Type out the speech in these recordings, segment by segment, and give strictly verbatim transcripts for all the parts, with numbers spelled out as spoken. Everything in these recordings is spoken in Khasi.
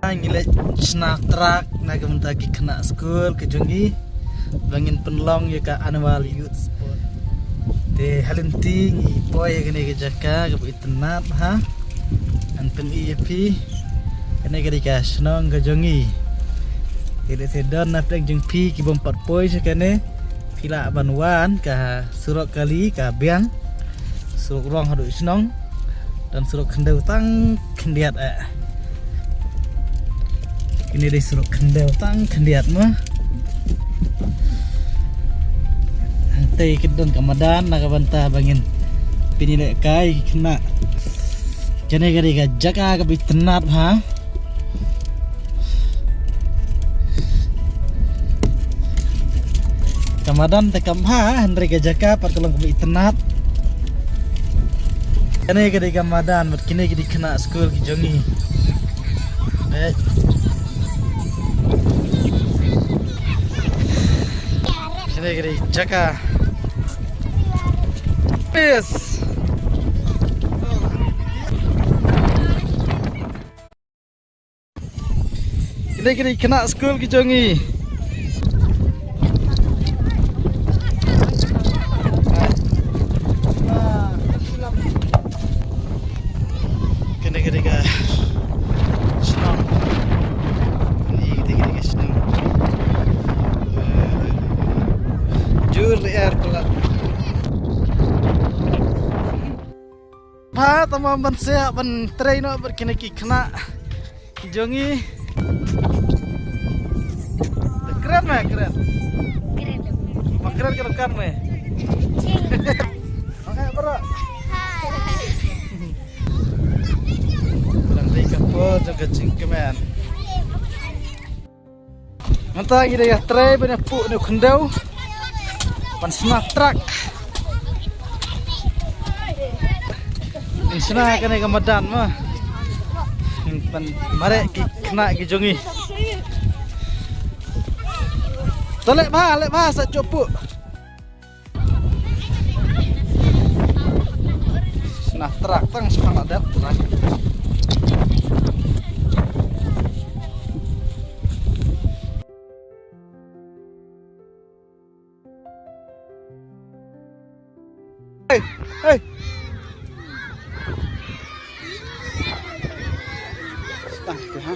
Ngi leit shna track na ka bynta ki khynnah skul ka jong ngi ba ngin pynlong ïa ka annual youth sport. Te ha lynti ngi poi ïa kane ka jaka kaba itynnad ha. Ngan pyni ïa phi. Kane ka dei ka shnong ka jong ngi. Te lehse don na pdeng jong phi ki bym pat poi sha kane. Phi lah ban wan ka surok kali ka biang. Surok rong haduh shnong. Don surok khyndew tang khyndiat eh. Kine dei surok khyndew tang khyndiat mo. Hangtei ki don ka madan na ka bynta ba ngin pynïalehkai ki khynnah. Kane ka dei ka jaka kaba itynnad ha. Ka madan te kam bha, hynrei ka jaka pat ka long kaba itynnad. Kane ka dei ka madan, bad kine ki dei khynnah skul ki jong ngi. Eh. Kine ki dei jaka. Yes. Kine, kine ki khynnah skul ki jong ngi. Kine, kine ka shnong. Kine, kine ka shnong. Jur lyer palat. Bha tamam ban sah ban trei noh bad kine ki khynnah jong ngi. Kren me, kren. Kren. Ma kren ka dohkar me. Ching. Okay, bro. Hai. Dang dei ka por jong ka jingkmen. Mynta ngi dang ïatrei ban ïapuh ïa une u khyndew ban shna track. Ban shna kane ka madan mo. Ban mareh ki khynnah ki jong ngi. To leh bha, leh bha sa jop puh. Shna track tang, shna la dep track. Hey, hey. Stop, ha?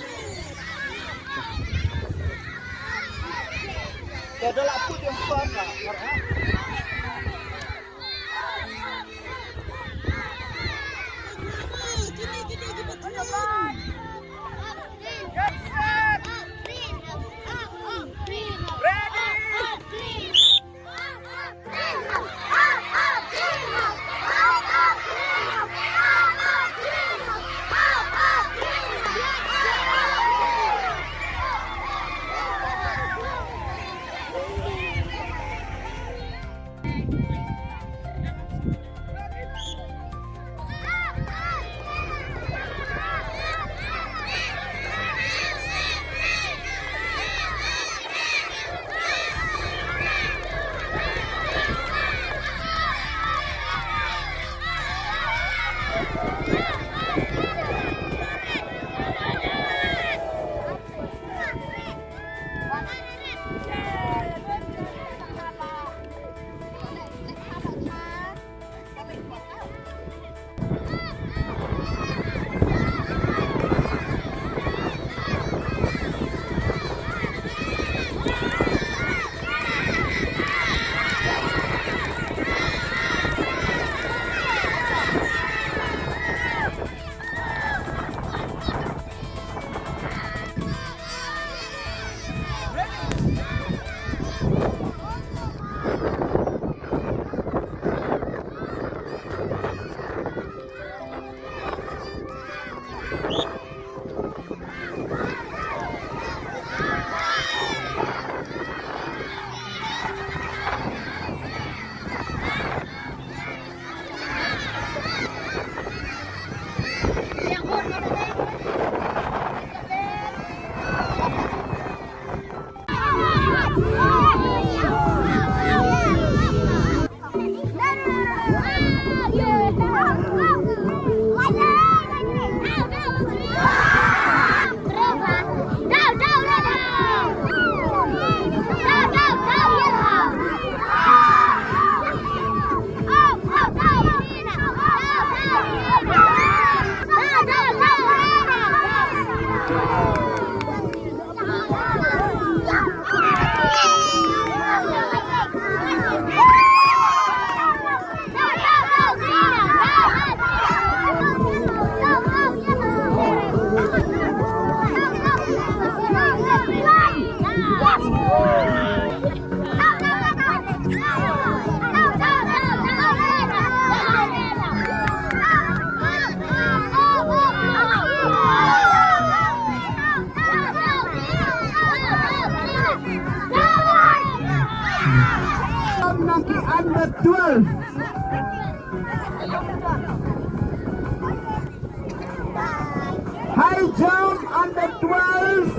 Jump under twelve.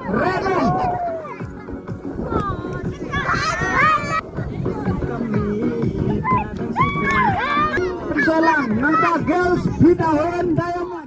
Ready. Jalan, nangta girls, Bidahun Diamond.